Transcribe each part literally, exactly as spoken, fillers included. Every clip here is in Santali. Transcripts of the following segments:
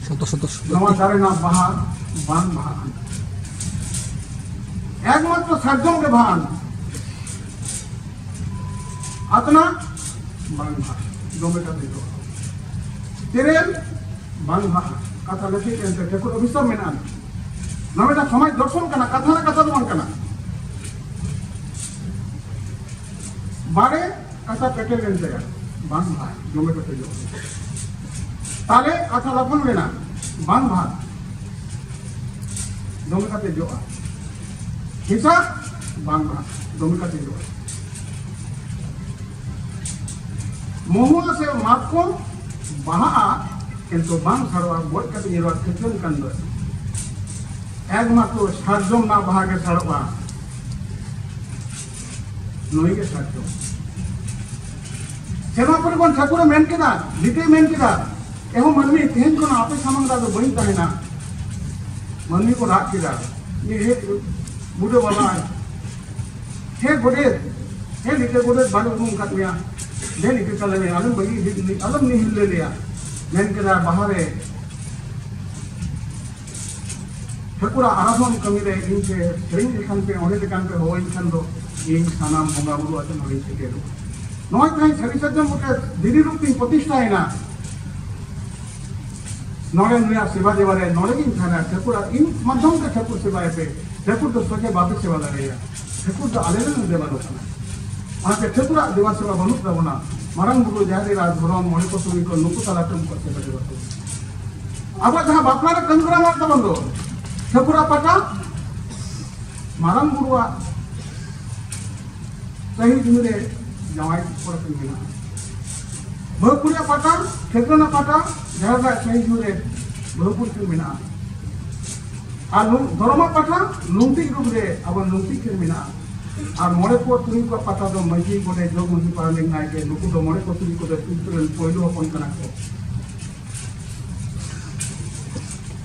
ᱥᱚᱱᱛᱳᱥ, ᱥᱚᱱᱛᱳᱥ᱾ ᱱᱚᱣᱟ ᱫᱟᱨᱮ ᱨᱮᱱᱟᱜ ᱵᱟᱦᱟ ᱵᱟᱝ ᱵᱟᱦᱟᱜᱼᱟ᱾ ᱮᱠᱢᱟᱛᱨᱚ ᱥᱟᱨᱡᱚᱢ ᱜᱮ ᱵᱟᱦᱟᱜᱼᱟ᱾ ᱟᱛᱱᱟᱜ ᱵᱟᱝ ᱵᱟᱦᱟᱜᱼᱟ, ᱫᱚᱢᱮ ᱠᱟᱛᱮ ᱡᱚᱜᱼᱟ᱾ ᱛᱮᱨᱮᱞ ᱵᱟᱝ ᱵᱟᱦᱟᱜᱼᱟ᱾ ᱠᱟᱛᱷᱟ ᱞᱟᱹᱠᱛᱤ ᱠᱟᱱ ᱛᱮ ᱴᱷᱟᱹᱠᱩᱨ ᱚᱵᱷᱤᱥᱟᱯ ᱢᱮᱱᱟᱜᱼᱟ᱾ ᱱᱚᱣᱟ ᱢᱤᱫᱴᱟᱝ ᱥᱚᱢᱟᱡᱽ ᱫᱚᱨᱥᱚᱱ ᱠᱟᱱᱟ, ᱠᱟᱛᱷᱟ ᱨᱮ ᱠᱟᱛᱷᱟ ᱫᱚ ᱵᱟᱝ ᱠᱟᱱᱟ᱾ ᱵᱟᱲᱮ ᱠᱟᱛᱷᱟ ᱯᱮᱴᱮᱞ ᱞᱮᱱ ᱛᱟᱭᱟ, ᱵᱟᱝ ᱵᱟᱦᱟᱜᱼᱟ, ᱫᱚᱢᱮ ᱠᱟᱛᱮ ᱡᱚᱜᱼᱟ᱾ ᱛᱟᱞᱮ ᱠᱟᱛᱷᱟ ᱞᱟᱯᱷᱟᱝ ᱞᱮᱱᱟ, ᱵᱟᱝ ᱵᱟᱦᱟᱜᱼᱟ, ᱫᱚᱢᱮ ᱠᱟᱛᱮ ᱡᱚᱜᱼᱟ᱾ ᱦᱮᱸᱥᱟᱜ ᱵᱟᱝ ᱵᱟᱦᱟᱜᱼᱟ, ᱫᱚᱢᱮ ᱠᱟᱛᱮ ᱡᱚᱜᱼᱟ᱾ ᱢᱚᱦᱩᱣᱟ ᱥᱮ ᱢᱟᱛᱠᱚᱢ ᱵᱟᱦᱟᱜᱼᱟ, ᱠᱤᱱᱛᱩ ᱵᱟᱝ ᱥᱟᱨᱚᱜᱼᱟ, ᱜᱚᱡ ᱠᱟᱛᱮ ᱧᱮᱞᱚᱜᱼᱟ, ᱴᱷᱤᱠᱟᱹᱱ ᱠᱟᱱ ᱫᱚ᱾ ᱮᱠᱢᱟᱛᱨᱚ ᱥᱟᱨᱡᱚᱢ ᱨᱮᱱᱟᱜ ᱵᱟᱦᱟ ᱜᱮ ᱥᱟᱨᱚᱜᱼᱟ, ᱱᱩᱭ ᱜᱮ ᱥᱟᱨᱡᱚᱢ᱾ ᱥᱮᱨᱢᱟ ᱯᱚᱨᱤᱵᱚᱱ ᱴᱷᱟᱹᱠᱩᱨᱮ ᱢᱮᱱ ᱠᱮᱫᱟ, ᱞᱤᱴᱟᱹᱭ ᱢᱮᱱ ᱠᱮᱫᱟ, "ᱮᱦᱚ ᱢᱟᱹᱱᱢᱤ, ᱛᱮᱦᱮᱧ ᱠᱷᱚᱱ ᱟᱯᱮ ᱥᱟᱢᱟᱝ ᱨᱮ ᱟᱫᱚ ᱵᱟᱹᱧ ᱛᱟᱦᱮᱱᱟ᱾" ᱢᱟᱹᱱᱢᱤ ᱠᱚ ᱨᱟᱜ ᱠᱮᱫᱟ, "ᱮ ᱦᱮ ᱵᱩᱰᱷᱟᱹ ᱵᱟᱵᱟ, ᱦᱮ ᱜᱚᱰᱮᱛ, ᱦᱮ ᱞᱤᱴᱟᱹ ᱜᱚᱰᱮᱛ, ᱵᱟᱞᱮ ᱩᱨᱩᱢ ᱟᱠᱟᱫ ᱢᱮᱭᱟ, ᱫᱮ ᱞᱤᱴᱟᱹ ᱠᱟᱞᱮ ᱢᱮ, ᱟᱞᱚᱢ ᱵᱟᱹᱜᱤ, ᱟᱞᱚᱢ ᱱᱤᱦᱤᱞ ᱞᱮᱭᱟ᱾" ᱢᱮᱱ ᱠᱮᱫᱟ, ᱵᱟᱦᱟ ᱨᱮ ᱴᱷᱟᱹᱠᱩᱨᱟᱜ ᱟᱨᱟᱫᱷᱚᱱ ᱠᱟᱹᱢᱤ ᱨᱮ ᱤᱧ ᱯᱮ ᱥᱮᱨᱮᱧ ᱞᱮᱠᱷᱟᱱ ᱯᱮ, ᱚᱸᱰᱮ ᱞᱮᱠᱟᱱ ᱯᱮ ᱦᱚᱦᱚᱭᱤᱧ ᱠᱷᱟᱱ ᱫᱚ ᱤᱧ ᱥᱟᱱᱟᱢ ᱵᱚᱸᱜᱟ ᱵᱩᱨᱩ ᱟᱛᱮ ᱱᱚᱰᱮᱧ ᱥᱮᱴᱮᱨᱚᱜᱼᱟ᱾ ᱱᱚᱜᱼᱚᱭ ᱛᱮᱦᱮᱧ ᱥᱟᱹᱨᱤ ᱥᱟᱨᱡᱚᱢ ᱵᱩᱴᱟᱹ ᱫᱷᱤᱨᱤ ᱨᱩᱯ ᱛᱤᱧ ᱯᱨᱚᱛᱤᱥᱴᱷᱟᱭᱮᱱᱟ᱾ ᱱᱚᱰᱮ ᱱᱩᱭᱟᱜ ᱥᱮᱵᱟ ᱫᱮᱵᱟ ᱨᱮ ᱱᱚᱰᱮ ᱜᱤᱧ ᱛᱟᱦᱮᱱᱟ᱾ ᱴᱷᱟᱹᱠᱩᱨᱟᱜ ᱤᱧ ᱢᱟᱫᱽᱫᱷᱚᱢ ᱛᱮ ᱴᱷᱟᱹᱠᱩᱨ ᱥᱮᱵᱟᱭᱮ ᱯᱮ᱾ ᱴᱷᱟᱹᱠᱩᱨ ᱫᱚ ᱥᱚᱡᱷᱮ ᱵᱟᱯᱮ ᱥᱮᱵᱟ ᱫᱟᱲᱮᱭᱟᱭᱟ᱾ ᱴᱷᱟᱹᱠᱩᱨ ᱫᱚ ᱟᱞᱮ ᱨᱮᱱ ᱫᱮᱵᱟ ᱫᱚ ᱠᱟᱱᱟ᱾ ᱚᱱᱟᱛᱮ ᱴᱷᱟᱹᱠᱩᱨᱟᱜ ᱫᱮᱵᱟ ᱥᱮᱵᱟ ᱵᱟᱹᱱᱩᱜ ᱛᱟᱵᱚᱱᱟ᱾ ᱢᱟᱨᱟᱝ ᱵᱩᱨᱩ, ᱡᱟᱦᱮᱨ ᱮᱨᱟ, ᱫᱷᱚᱨᱚᱢ, ᱢᱚᱬᱮ ᱠᱚ ᱛᱩᱨᱩᱭ ᱠᱚ, ᱱᱩᱠᱩ ᱛᱟᱞᱟ ᱛᱮ ᱩᱱᱠᱩᱣᱟᱜ ᱥᱮᱵᱟ ᱫᱮᱵᱟ ᱛᱟᱵᱚᱱ᱾ ᱟᱵᱚᱣᱟᱜ ᱡᱟᱦᱟᱸ ᱵᱟᱯᱞᱟ ᱨᱮ ᱠᱟᱹᱢᱤ ᱦᱚᱨᱟ ᱢᱮᱱᱟᱜ ᱛᱟᱵᱚᱱ ᱫᱚ, ᱴᱷᱟᱹᱠᱩᱨᱟᱜ ᱯᱟᱴᱟ, ᱢᱟᱨᱟᱝ ᱵᱩᱨᱩᱣᱟᱜ ᱥᱟᱹᱦᱤ ᱡᱩᱢᱤ ᱨᱮ ᱡᱟᱶᱟᱭ ᱠᱚᱲᱟ ᱠᱤᱱ ᱢᱮᱱᱟᱜᱼᱟ᱾ ᱵᱟᱹᱦᱩ ᱠᱩᱲᱤᱭᱟᱜ ᱯᱟᱴᱟ, ᱴᱷᱟᱹᱠᱨᱟᱹᱱᱟᱜ ᱯᱟᱴᱟ, ᱡᱟᱦᱮᱨ ᱨᱮᱱᱟᱜ ᱥᱟᱹᱦᱤ ᱡᱩᱢᱤ ᱨᱮ ᱵᱟᱹᱦᱩ ᱠᱩᱲᱤ ᱠᱤᱱ ᱢᱮᱱᱟᱜᱼᱟ᱾ ᱟᱨ ᱞᱩ-, ᱫᱷᱚᱨᱚᱢᱟᱜ ᱯᱟᱴᱟ ᱞᱩᱝᱛᱤᱡ ᱨᱩᱯ ᱨᱮ ᱟᱵᱚ ᱞᱩᱝᱛᱤᱡ ᱠᱤᱱ ᱢᱮᱱᱟᱜᱼᱟ᱾ ᱟᱨ ᱢᱚᱬᱮ ᱠᱚ ᱛᱩᱨᱩᱭ ᱠᱚᱣᱟᱜ ᱯᱟᱴᱟ ᱫᱚ ᱢᱟᱹᱡᱷᱤ, ᱜᱚᱰᱮᱛ, ᱡᱚᱜᱽ ᱢᱟᱹᱡᱷᱤ, ᱯᱟᱨᱟᱱᱤᱠ, ᱱᱟᱭᱠᱮ, ᱱᱩᱠᱩ ᱫᱚ ᱢᱚᱬᱮ ᱠᱚ ᱛᱩᱨᱩᱭ ᱠᱚᱫᱚ ᱯᱤᱞᱪᱩ ᱨᱮᱱ ᱯᱳᱭᱞᱳ ᱦᱚᱯᱚᱱ ᱠᱟᱱᱟ ᱠᱚ᱾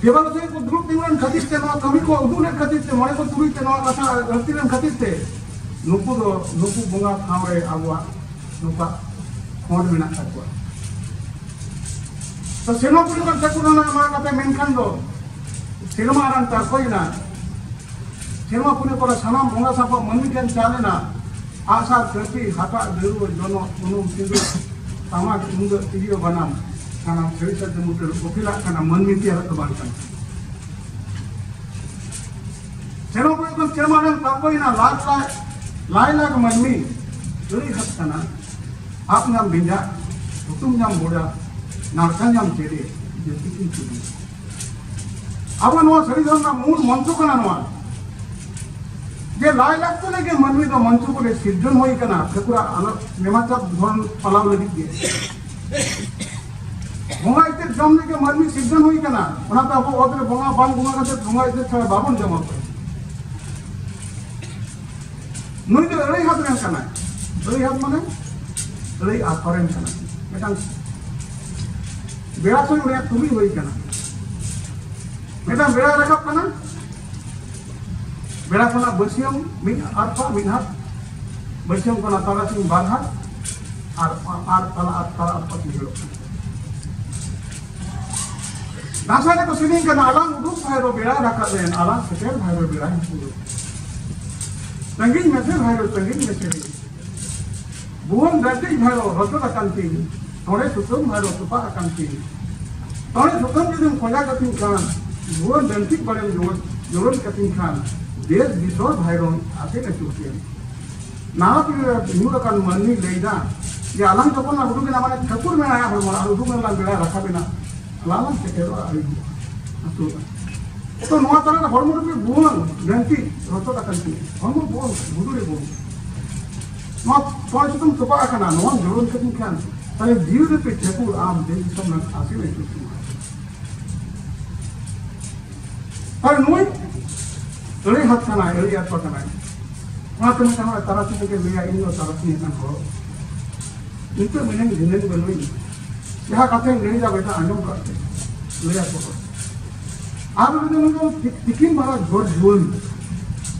ᱫᱮᱵᱟᱞᱳᱠ ᱨᱮ ᱠᱚ ᱫᱩᱲᱩᱵ ᱛᱤᱸᱜᱩ ᱞᱮᱱ ᱠᱷᱟᱹᱛᱤᱨ ᱛᱮ, ᱱᱚᱣᱟ ᱠᱟᱹᱢᱤ ᱠᱚ ᱩᱫᱩᱜ ᱞᱮᱱ ᱠᱷᱟᱹᱛᱤᱨ ᱛᱮ, ᱢᱚᱬᱮ ᱠᱚ ᱛᱩᱨᱩᱭ ᱛᱮ ᱱᱚᱣᱟ ᱠᱟᱛᱷᱟ ᱞᱟᱹᱠᱛᱤ ᱞᱮᱱ ᱠᱷᱟᱹᱛᱤᱨ ᱛᱮ, ᱱᱩᱠᱩ ᱫᱚ, ᱱᱩᱠᱩ ᱵᱚᱸᱜᱟ ᱴᱷᱟᱶ ᱨᱮ ᱟᱵᱚᱣᱟᱜ ᱱᱚᱝᱠᱟ ᱠᱷᱚᱸᱰ ᱢᱮᱱᱟᱜ ᱛᱟᱠᱚᱣᱟ᱾ ᱛᱚ ᱥᱮᱨᱢᱟ ᱯᱩᱨᱤ ᱠᱷᱚᱱ ᱴᱷᱟᱹᱠᱩᱨ ᱦᱟᱲᱟᱢ ᱢᱟ ᱠᱟᱛᱮ ᱢᱮᱱᱠᱷᱟᱱ ᱫᱚ ᱥᱮᱨᱢᱟ ᱟᱲᱟᱝ ᱛᱟᱨᱠᱚᱭᱮᱱᱟ᱾ ᱥᱮᱨᱢᱟ ᱯᱩᱨᱤ ᱠᱚᱨᱮ ᱥᱟᱱᱟᱢ ᱵᱚᱸᱜᱟ ᱥᱟᱯᱟᱵ ᱢᱟᱹᱱᱢᱤ ᱴᱷᱮᱱ ᱪᱟᱞ ᱮᱱᱟ᱾ ᱟᱜᱼᱥᱟᱨ, ᱠᱟᱹᱯᱤ, ᱦᱟᱴᱟᱜ, ᱫᱟᱹᱣᱲᱟᱹ, ᱡᱚᱱᱚᱜ, ᱩᱱᱩᱢ, ᱥᱤᱸᱫᱩᱨ, ᱴᱟᱢᱟᱠ, ᱛᱩᱢᱫᱟᱹᱜ, ᱛᱤᱨᱭᱳ, ᱵᱟᱱᱟᱢ, ᱥᱟᱱᱟᱢ ᱥᱟᱹᱨᱤ ᱥᱟᱨᱡᱚᱢ ᱵᱩᱴᱟᱹ ᱨᱮ ᱚᱯᱷᱤᱞᱟᱜ ᱠᱟᱱᱟ, ᱢᱟᱹᱱᱢᱤ ᱛᱮᱭᱟᱨᱟᱜ ᱫᱚ ᱵᱟᱝ ᱠᱟᱱᱟ᱾ ᱥᱮᱨᱢᱟ ᱯᱩᱨᱤ ᱠᱷᱚᱱ ᱥᱮᱨᱢᱟ ᱨᱮᱱ ᱛᱟᱨᱠᱚᱭᱮᱱᱟ ᱞᱟᱠᱷ ᱞᱟᱠᱷ, ᱞᱟᱭ ᱞᱟᱠᱷ ᱢᱟᱹᱱᱢᱤ᱾ ᱟᱹᱲᱤ ᱦᱟᱛ ᱠᱟᱱᱟ, ᱟᱯ ᱧᱟᱢ ᱵᱮᱸᱡᱟ, ᱦᱩᱛᱩᱢ ᱧᱟᱢ ᱵᱚᱰᱟ, ᱱᱟᱲᱠᱟ ᱧᱟᱢ ᱪᱮᱫᱮ, ᱡᱟᱹᱛᱤ ᱠᱤᱱ ᱪᱤᱱᱦᱟᱹ᱾ ᱟᱵᱚ ᱱᱚᱣᱟ ᱥᱟᱹᱨᱤ ᱫᱷᱚᱨᱚᱢ ᱨᱮᱱᱟᱜ ᱢᱩᱞ ᱢᱚᱱᱛᱨᱚ ᱠᱟᱱᱟ ᱱᱚᱣᱟ, ᱡᱮ ᱞᱟᱭ ᱞᱟᱠᱪᱟᱨ ᱞᱟᱹᱜᱤᱫ ᱢᱟᱹᱱᱢᱤ ᱫᱚ ᱢᱚᱧᱪᱚ ᱠᱚᱨᱮ ᱥᱤᱨᱡᱚᱱ ᱦᱩᱭ ᱠᱟᱱᱟ, ᱴᱷᱟᱹᱠᱩᱨᱟᱜ ᱟᱞᱚ ᱱᱮᱢᱟᱪᱟᱯ ᱫᱷᱚᱨᱚᱢ ᱯᱟᱞᱟᱣ ᱞᱟᱹᱜᱤᱫ ᱜᱮ᱾ ᱵᱚᱸᱜᱟ ᱤᱛᱟᱹ ᱡᱚᱢ ᱞᱟᱹᱜᱤᱫ ᱢᱟᱹᱱᱢᱤ ᱥᱤᱨᱡᱚᱱ ᱦᱩᱭ ᱠᱟᱱᱟ, ᱚᱱᱟᱛᱮ ᱟᱵᱚ ᱚᱛ ᱨᱮ ᱵᱚᱸᱜᱟ ᱵᱟᱝ ᱵᱚᱸᱜᱟ ᱠᱟᱛᱮ ᱵᱚᱸᱜᱟ ᱤᱛᱟᱹ ᱪᱷᱟᱲᱟ ᱵᱟᱵᱚᱱ ᱡᱚᱢᱟ ᱚᱠᱚᱭ᱾ ᱱᱩᱭ ᱫᱚ ᱟᱹᱲᱟᱹᱭ ᱦᱟᱛ ᱨᱮᱱ ᱠᱟᱱᱟᱭ᱾ ᱟᱹᱲᱟᱹᱭ ᱦᱟᱛ ᱢᱟᱱᱮ ᱟᱹᱲᱟᱹᱭ ᱟᱛᱯᱟ ᱨᱮᱱ ᱠᱟᱱᱟᱭ᱾ ᱢᱤᱫᱴᱟᱝ ᱵᱮᱲᱟ ᱥᱚᱸᱜᱮ ᱩᱱᱤᱭᱟᱜ ᱛᱩᱞᱩᱡ ᱦᱩᱭ ᱠᱟᱱᱟ᱾ ᱢᱤᱫᱴᱟᱝ ᱵᱮᱲᱟ ᱨᱟᱠᱟᱵ ᱠᱟᱱᱟ, ᱵᱮᱲᱟ ᱠᱷᱚᱱᱟᱜ ᱵᱟᱹᱥᱭᱟᱹᱢ ᱢᱤᱫ ᱟᱨᱯᱟ, ᱢᱤᱫ ᱦᱟᱛ, ᱵᱟᱹᱥᱭᱟᱹᱢ ᱠᱷᱚᱱᱟᱜ ᱛᱟᱨᱟᱥᱤᱧ ᱵᱟᱨ ᱦᱟᱛ, ᱟᱨ ᱟᱨ ᱛᱟᱞᱟ ᱟᱨ ᱛᱟᱞᱟ ᱟᱨᱯᱟ ᱛᱮ ᱧᱮᱞᱚᱜ ᱠᱟᱱᱟ᱾ ᱫᱟᱸᱥᱟᱭ ᱨᱮᱠᱚ ᱥᱮᱨᱮᱧ ᱠᱟᱱᱟ, ᱟᱞᱟᱝ ᱩᱰᱩᱠ ᱵᱷᱟᱭᱨᱳ ᱵᱮᱲᱟ ᱨᱟᱠᱟᱵ ᱮᱱ, ᱟᱞᱟᱝ ᱥᱮᱴᱮᱨ ᱵᱷᱟᱭᱨᱳ ᱵᱮᱲᱟ ᱦᱟᱹᱥᱩᱨᱚᱜ᱾ ᱛᱟᱺᱜᱤᱧ ᱢᱮᱥᱮ ᱵᱷᱟᱭᱨᱳ, ᱛᱟᱺᱜᱤᱧ ᱢᱮᱥᱮ ᱨᱮ᱾ ᱵᱷᱩᱣᱟᱹᱝ ᱰᱟᱹᱱᱴᱤᱡ ᱵᱷᱟᱭᱨᱳ ᱨᱚᱪᱚᱫ ᱟᱠᱟᱱ ᱛᱤᱧ, ᱛᱚᱲᱮ ᱥᱩᱛᱟᱹᱢ ᱵᱷᱟᱭᱨᱳ ᱛᱚᱯᱟᱜ ᱟᱠᱟᱱ ᱛᱤᱧ᱾ ᱛᱚᱲᱮ ᱥᱩᱛᱟᱹᱢ ᱡᱩᱫᱤᱢ ᱠᱚᱸᱡᱟ ᱠᱟᱹᱛᱤᱧ ᱠᱷᱟᱱ, ᱵᱷᱩᱣᱟᱹᱝ ᱰᱟᱹᱱᱴᱤᱡ ᱵᱟᱲᱮᱢ ᱡᱳᱲ-, ᱡᱳᱲᱳᱱ ᱠᱟᱹᱛᱤᱧ ᱠᱷᱟᱱ, ᱫᱮᱥ ᱫᱤᱥᱚᱢ ᱵᱷᱟᱭᱨᱳᱧ ᱟᱥᱮᱱ ᱟᱹᱪᱩᱨ ᱠᱮᱭᱟ᱾ ᱱᱟᱣᱟ ᱯᱤᱲᱦᱤ ᱨᱮ ᱧᱩᱨ ᱟᱠᱟᱱ ᱢᱟᱹᱱᱢᱤ ᱞᱟᱹᱭ ᱮᱫᱟ ᱡᱮ ᱟᱞᱟᱝ ᱡᱚᱠᱷᱚᱱ ᱞᱟᱝ ᱩᱰᱩᱠ ᱮᱱᱟ, ᱢᱟᱱᱮ ᱴᱷᱟᱹᱠᱩᱨ ᱢᱮᱱᱟᱭᱟ ᱦᱚᱲᱢᱚ ᱨᱮ, ᱟᱨ ᱩᱰᱩᱠ ᱮᱱᱟ ᱞᱟᱝ ᱵᱮᱲᱟ ᱨᱟᱠᱟᱵ ᱮᱱᱟ, ᱟᱞᱟᱝ ᱞᱟᱝ ᱥᱮᱴᱮᱨᱚᱜᱼᱟ ᱟᱹᱭᱩᱵ ᱟᱹᱥᱩᱨᱚᱜᱼᱟ᱾ ᱛᱚ ᱱᱚᱣᱟ ᱛᱟᱞᱟ ᱨᱮ ᱦᱚᱲᱢᱚ ᱨᱩᱯᱤ ᱵᱷᱩᱣᱟᱹᱝ ᱜᱟᱹᱱᱴᱤ ᱨᱚᱪᱚᱫ ᱟᱠᱟᱱ ᱛᱤᱧ, ᱦᱚᱲᱢᱚ ᱵᱷᱩᱣᱟᱹᱝ ᱵᱩᱰᱩᱨᱮ ᱵᱷᱩᱣᱟᱹᱝ, ᱱᱚᱣᱟ ᱛᱚᱲ ᱥᱩᱛᱟᱹᱢ ᱛᱚᱯᱟᱜ ᱟᱠᱟᱱᱟ, ᱱᱚᱣᱟᱢ ᱡᱳᱲᱳᱱ ᱠᱟᱹᱛᱤᱧ ᱠᱷᱟᱱ ᱛᱟᱦᱞᱮ ᱡᱤᱣᱤ ᱨᱩᱯᱤ ᱴᱷᱟᱹᱠᱩᱨ ᱟᱢ ᱫᱮᱥ ᱫᱤᱥᱚᱢ ᱨᱮᱱ ᱟᱹᱥᱩᱞ ᱟᱹᱪᱩᱨ ᱠᱚᱢᱟ᱾ ᱟᱨ ᱱᱩᱭ ᱟᱹᱲᱟᱹᱭ ᱦᱟᱛ ᱠᱟᱱᱟᱭ, ᱟᱹᱲᱟᱹᱭ ᱟᱛᱯᱟ ᱠᱟᱱᱟᱭ᱾ ᱚᱱᱟᱛᱮ ᱢᱤᱫᱴᱟᱝ ᱦᱚᱲ ᱛᱟᱨᱟᱥᱤᱧ ᱛᱮᱜᱮ ᱞᱟᱹᱭᱟ, "ᱤᱧ ᱫᱚ ᱛᱟᱨᱟᱥᱤᱧ ᱟᱠᱟᱱ ᱦᱚᱲ, ᱱᱤᱛᱚᱜ ᱢᱤᱱᱟᱹᱧ, ᱫᱷᱤᱱᱟᱹᱧ ᱵᱟᱹᱱᱩᱧ, ᱡᱟᱦᱟᱸ ᱠᱟᱛᱷᱟᱧ ᱞᱟᱹᱭᱫᱟ ᱵᱮᱴᱟ ᱟᱸᱡᱚᱢ ᱠᱟᱜ ᱯᱮ", ᱞᱟᱹᱭᱟ ᱠᱚ ᱦᱚᱲ᱾ ᱟᱨ ᱩᱱᱤ ᱫᱚ, ᱱᱩᱭ ᱫᱚ ᱛᱤ-, ᱛᱤᱠᱤᱱ ᱵᱮᱲᱟ ᱡᱷᱚᱲ ᱡᱩᱣᱟᱹᱱ,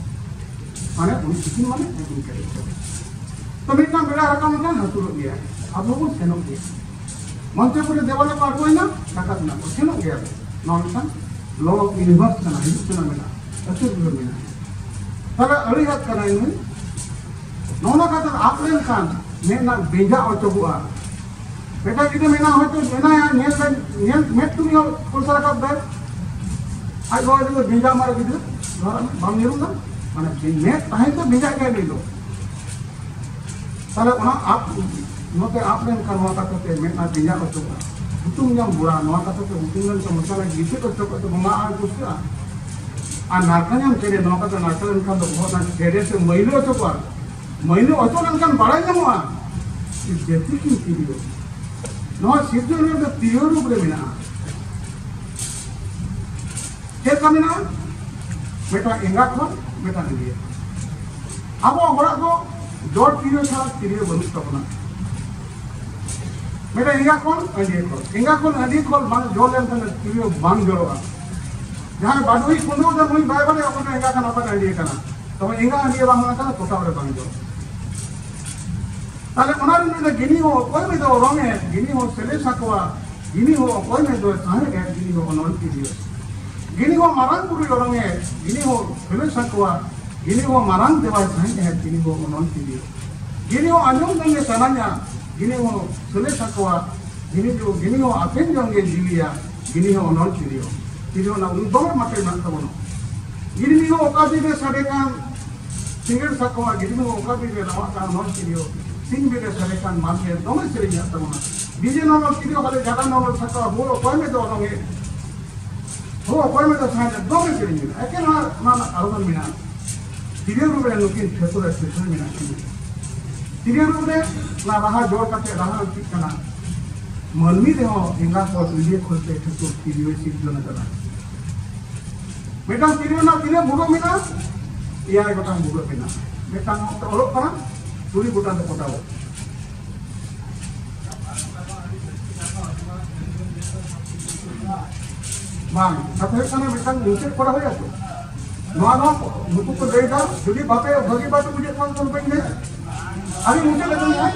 ᱢᱟᱱᱮ ᱩᱱᱤ ᱛᱤᱠᱤᱱ ᱢᱟᱱᱮ ᱮᱠᱫᱚᱢ ᱠᱮᱴᱮᱡ ᱠᱮᱴᱮᱡ᱾ ᱛᱚ ᱢᱤᱫᱴᱟᱝ ᱵᱮᱲᱟ ᱨᱟᱠᱟᱵ ᱞᱮᱱᱠᱷᱟᱱ ᱦᱟᱹᱥᱩᱨᱚᱜ ᱜᱮᱭᱟ, ᱟᱵᱚ ᱵᱚᱱ ᱥᱮᱱᱚᱜ ᱜᱮᱭᱟ᱾ ᱢᱚᱧᱪᱚᱯᱩᱨᱤ ᱫᱮᱣᱟᱞ ᱨᱮᱠᱚ ᱟᱬᱜᱚᱭᱮᱱᱟ, ᱰᱟᱠᱟᱛ ᱮᱱᱟ ᱠᱚ, ᱥᱮᱱᱚᱜ ᱜᱮᱭᱟ ᱠᱚ᱾ ᱱᱚᱣᱟ ᱢᱤᱫᱴᱟᱝ law of universe ᱠᱟᱱᱟ, ᱦᱤᱡᱩᱜ ᱥᱮᱱᱚᱜ ᱢᱮᱱᱟᱜᱼᱟ, ᱟᱹᱪᱩᱨ ᱵᱤᱦᱩᱨ ᱢᱮᱱᱟᱜᱼᱟ᱾ ᱛᱟᱦᱞᱮ ᱟᱹᱲᱤ ᱟᱫ ᱠᱟᱱᱟᱭ ᱱᱩᱭ, ᱱᱚᱜᱼᱚ ᱱᱚᱝᱠᱟ ᱠᱟᱛᱮ ᱟᱫ ᱞᱮᱱᱠᱷᱟᱱ ᱢᱮᱫ ᱨᱮᱱᱟᱜ ᱵᱮᱸᱡᱟ ᱚᱪᱚᱜᱚᱜᱼᱟ᱾ ᱢᱤᱫᱴᱟᱝ ᱜᱤᱫᱽᱨᱟᱹ ᱢᱮᱱᱟᱜᱼᱟ, ᱦᱚᱭᱛᱳ ᱢᱮᱱᱟᱭᱟ, ᱧᱮᱞ ᱫᱟᱭ, ᱧᱮᱞ, ᱢᱮᱫ ᱛᱩᱞᱩᱡ ᱦᱚᱸ ᱯᱚᱭᱥᱟ ᱨᱟᱠᱟᱵ ᱫᱟᱭ, ᱟᱡ ᱵᱟᱵᱟ ᱡᱩᱫᱤ ᱵᱮᱸᱡᱟ ᱢᱟᱨᱮ ᱜᱤᱫᱽᱨᱟᱹ, ᱱᱚᱣᱟ ᱨᱮ ᱵᱟᱢ ᱧᱮᱞ ᱫᱟ, ᱢᱟᱱᱮ ᱢᱮᱫ ᱛᱟᱦᱮᱸ ᱛᱮ ᱵᱮᱸᱡᱟᱜ ᱜᱮᱭᱟ ᱱᱩᱭ ᱫᱚ᱾ ᱛᱟᱦᱞᱮ ᱚᱱᱟ ᱟᱫ, ᱱᱚᱛᱮ ᱟᱫ ᱞᱮᱱᱠᱷᱟᱱ ᱱᱚᱣᱟ ᱠᱟᱛᱷᱟ ᱛᱮ ᱢᱮᱫ ᱨᱮᱱᱟᱜ ᱵᱮᱸᱡᱟ ᱚᱪᱚᱜᱚᱜᱼᱟ᱾ ᱦᱩᱛᱩᱢ ᱧᱟᱢ ᱵᱚᱲᱟ, ᱱᱚᱣᱟ ᱠᱟᱛᱷᱟ ᱛᱮ ᱦᱩᱛᱩᱢ ᱞᱮᱱᱠᱷᱟᱱ ᱢᱚᱪᱟ ᱨᱮ ᱜᱤᱛᱤᱡ ᱚᱪᱚᱜᱚᱜ ᱛᱮ ᱵᱚᱸᱜᱟ ᱟᱨ ᱠᱩᱥᱤᱜᱼᱟ᱾ ᱟᱨ ᱱᱟᱲᱠᱟ ᱧᱟᱢ ᱪᱮᱬᱮ, ᱱᱚᱣᱟ ᱠᱟᱛᱷᱟ ᱱᱟᱲᱠᱟ ᱞᱮᱱᱠᱷᱟᱱ ᱫᱚ ᱵᱚᱦᱚᱜ ᱨᱮᱱᱟᱜ ᱪᱮᱬᱮ ᱥᱮ ᱢᱟᱹᱭᱞᱟᱹ ᱚᱪᱚᱜᱚᱜᱼᱟ᱾ ᱢᱟᱹᱭᱞᱟᱹ ᱚᱪᱚᱜ ᱞᱮᱱᱠᱷᱟᱱ ᱵᱟᱲᱟᱭ ᱧᱟᱢᱚᱜᱼᱟ ᱡᱮ ᱡᱟᱹᱛᱤ ᱠᱤᱱ ᱛᱤᱨᱭᱳ᱾ ᱱᱚᱣᱟ ᱥᱤᱨᱡᱚᱱᱤᱭᱟᱹ ᱫᱚ ᱛᱤᱨᱭᱳ ᱨᱩᱯ ᱨᱮ ᱢᱮᱱᱟᱜᱼᱟ᱾ ᱪᱮᱫ ᱞᱮᱠᱟ ᱢᱮᱱᱟᱜᱼᱟ? ᱢᱤᱫᱴᱟᱝ ᱮᱸᱜᱟ ᱠᱷᱚᱱ ᱢᱤᱫᱴᱟᱝ ᱟᱹᱰᱤᱭᱟᱹ᱾ ᱟᱵᱚ ᱦᱚᱲᱟᱜ ᱫᱚ ᱡᱚᱲ ᱛᱤᱨᱭᱳ ᱪᱷᱟᱲᱟ ᱛᱤᱨᱭᱳ ᱵᱟᱹᱱᱩᱜ ᱛᱟᱵᱚᱱᱟ᱾ ᱢᱤᱫᱴᱟᱝ ᱮᱸᱜᱟ ᱠᱷᱚᱱ ᱟᱹᱰᱤᱭᱟᱹ ᱠᱷᱚᱱ, ᱮᱸᱜᱟ ᱠᱷᱚᱱ ᱟᱹᱰᱤᱭᱟᱹ ᱠᱷᱚᱱ ᱵᱟᱝ ᱡᱚᱲ ᱞᱮᱱᱠᱷᱟᱱ ᱫᱚ ᱛᱤᱨᱭᱳ ᱵᱟᱝ ᱡᱚᱲᱚᱜᱼᱟ᱾ ᱡᱟᱦᱟᱸᱭ ᱵᱟᱰᱩᱦᱤ ᱠᱩᱸᱫᱟᱹᱣ ᱫᱚ ᱱᱩᱭ ᱵᱟᱭ ᱵᱟᱲᱟᱭᱟ ᱚᱠᱟᱴᱟᱜ ᱮᱸᱜᱟ ᱠᱟᱱᱟ, ᱚᱠᱟᱴᱟᱜ ᱟᱹᱰᱤᱭᱟᱹ ᱠᱟᱱᱟ᱾ ᱛᱚᱵᱮ ᱮᱸᱜᱟ ᱟᱹᱰᱤᱭᱟᱹ ᱵᱟᱝ ᱦᱩᱭ ᱞᱮᱱᱠᱷᱟᱱ ᱯᱚᱛᱟᱣ ᱨᱮ ᱵᱟᱝ ᱡᱚᱲᱚᱜᱼᱟ᱾ ᱛᱟᱦᱞᱮ ᱚᱱᱟ ᱨᱮ ᱱᱩᱭ ᱫᱚ ᱜᱤᱱᱤ ᱦᱚᱸ ᱚᱠᱚᱭ ᱢᱮ ᱫᱚ ᱚᱨᱚᱝ ᱮ, ᱜᱤᱱᱤ ᱦᱚᱸ ᱥᱮᱞᱮ ᱥᱟᱠᱚᱣᱟ, ᱜᱤᱱᱤ ᱦᱚᱸ ᱚᱠᱚᱭ ᱢᱮ ᱫᱚ ᱥᱟᱶᱦᱮᱫ ᱮ, ᱜᱤᱱᱤ ᱦᱚᱸ ᱚᱱᱚᱞ ᱛᱤᱨᱭᱳ᱾ ᱜᱤᱱᱤ ᱦᱚᱸ ᱢᱟᱨᱟᱝ ᱵᱩᱨᱩᱭ ᱚᱨᱚᱝ ᱮ, ᱜᱤᱱᱤ ᱦᱚᱸ ᱥᱮᱞᱮ ᱥᱟᱠᱚᱣᱟ, ᱜᱤᱱᱤ ᱦᱚᱸ ᱢᱟᱨᱟᱝ ᱫᱮᱣᱟᱭ ᱥᱟᱶᱦᱮᱫ ᱮ, ᱜᱤᱱᱤ ᱦᱚᱸ ᱚᱱᱚᱞ ᱛᱤᱨᱭᱳ᱾ ᱜᱤᱱᱤ ᱦᱚᱸ ᱟᱸᱡᱚᱢ ᱡᱚᱝ ᱮ ᱥᱟᱱᱟᱧᱟ, ᱜᱤᱱᱤ ᱦᱚᱸ ᱥᱮᱞᱮ ᱥᱟᱠᱚᱣᱟ, ᱜᱤᱱᱤ ᱦᱚᱸ, ᱜᱤᱱᱤ ᱦᱚᱸ ᱟᱛᱮᱱ ᱡᱚᱝ ᱜᱮ ᱡᱤᱣᱤᱭᱟ, ᱜᱤᱱᱤ ᱦᱚᱸ ᱚᱱᱚᱞ ᱛᱤᱨᱭᱳ᱾ ᱛᱤᱨᱭᱳ ᱨᱮᱱᱟᱜ ᱩᱱ ᱫᱚᱢᱮ ᱢᱟᱴᱮ ᱢᱮᱱᱟᱜ ᱛᱟᱵᱚᱱᱟ᱾ ᱜᱤᱱᱤ ᱦᱚᱸ ᱚᱠᱟ ᱫᱤᱱ ᱨᱮ ᱥᱟᱰᱮ ᱠᱟᱱ, ᱥᱤᱸᱜᱟᱹᱲ ᱥᱟᱠᱚᱣᱟ, ᱜᱤᱱᱤ ᱦᱚᱸ ᱚᱠᱟ ᱫᱤᱱ ᱨᱮ ᱨᱟᱣᱟᱜ ᱠᱟᱱ ᱚᱱᱚᱞ ᱛᱤᱨᱭᱳ, ᱥᱤᱧ ᱵᱮᱲᱮ ᱥᱟᱰᱮ ᱠᱟᱱ ᱢᱟᱱᱮ ᱫᱚᱢᱮ ᱥᱮᱨᱮᱧ ᱢᱮᱱᱟᱜ ᱛᱟᱵᱚᱱᱟ᱾ ᱵᱤᱡᱮ ᱱᱚᱱᱚᱞ ᱛᱤᱨᱭᱳ ᱦᱟᱞᱮ ᱡᱟᱜᱟ ᱱᱚᱱᱚᱞ ᱥᱟᱠᱚᱣᱟ, ᱦᱳ ᱚᱠᱚᱭ ᱢᱮ ᱫᱚ ᱚᱱᱚᱞ ᱮ, ᱦᱳ ᱚᱠᱚᱭ ᱢᱮ ᱫᱚ ᱥᱟᱰᱮ, ᱫᱚᱢᱮ ᱥᱮᱨᱮᱧ ᱢᱮᱱᱟᱜᱼᱟ᱾ ᱮᱠᱮᱱ ᱚᱱᱟ, ᱚᱱᱟ ᱨᱮᱱᱟᱜ ᱟᱨᱦᱚᱸ ᱢᱮᱱᱟᱜᱼᱟ᱾ ᱛᱤᱨᱭᱳ ᱨᱩᱯ ᱨᱮ ᱱᱩᱠᱤᱱ ᱴᱷᱟᱹᱠᱩᱨ ᱟᱨ ᱴᱷᱟᱹᱠᱩᱨ ᱢᱮᱱᱟᱜ ᱠᱤᱱᱟ᱾ ᱛᱤᱨᱭᱳ ᱨᱩᱯ ᱨᱮ ᱚᱱᱟ ᱨᱟᱦᱟ ᱡᱚᱲ ᱠᱟᱛᱮ ᱨᱟᱦᱟ ᱟᱹᱬᱛᱤᱜ ᱠᱟᱱᱟ᱾ ᱢᱟᱹᱱᱢᱤ ᱨᱮᱦᱚᱸ ᱮᱸᱜᱟ ᱠᱚ ᱛᱤᱨᱭᱳ ᱠᱷᱚᱱ ᱛᱮ ᱴᱷᱟᱹᱠᱩᱨ ᱛᱤᱨᱭᱳᱭ ᱥᱤᱨᱡᱚᱱ ᱟᱠᱟᱫᱟ᱾ ᱢᱤᱫᱴᱟᱝ ᱛᱤᱨᱭᱳ ᱨᱮᱱᱟᱜ ᱛᱤᱱᱟᱹᱜ ᱵᱷᱩᱜᱟᱹᱜ ᱢᱮᱱᱟᱜᱼᱟ? ᱮᱭᱟᱭ ᱜᱚᱴᱟᱝ ᱵᱷᱩᱜᱟᱹᱜ ᱢᱮᱱᱟᱜᱼᱟ᱾ ᱢᱤᱫᱴᱟᱝ ᱚᱠᱛᱚ ᱚᱞᱚᱜ ᱠᱟᱱᱟ, ᱛᱩᱨᱩᱭ ᱜᱚᱴᱟᱝ ᱫᱚ ᱠᱚᱴᱟᱣᱚᱜ᱾ ᱵᱟᱝ, ᱠᱟᱛᱷᱟ ᱦᱩᱭᱩᱜ ᱠᱟᱱᱟ ᱢᱤᱫᱴᱟᱝ ᱢᱩᱪᱟᱹᱫ ᱠᱚᱨᱟ ᱦᱩᱭᱩᱜᱼᱟ ᱛᱚ᱾ ᱱᱚᱣᱟ ᱫᱚ ᱱᱩᱠᱩ ᱠᱚ ᱞᱟᱹᱭ ᱮᱫᱟ, ᱡᱩᱫᱤ ᱵᱟᱯᱮ ᱵᱷᱟᱹᱜᱤ ᱵᱟᱯᱮ ᱵᱩᱡᱷᱟᱹᱣ ᱠᱷᱟᱱ ᱛᱚ ᱵᱟᱹᱧ ᱞᱟᱹᱭᱟ᱾ ᱟᱹᱞᱤᱧ ᱢᱩᱪᱟᱹᱫ ᱞᱮᱠᱷᱟᱱ ᱦᱟᱸᱜ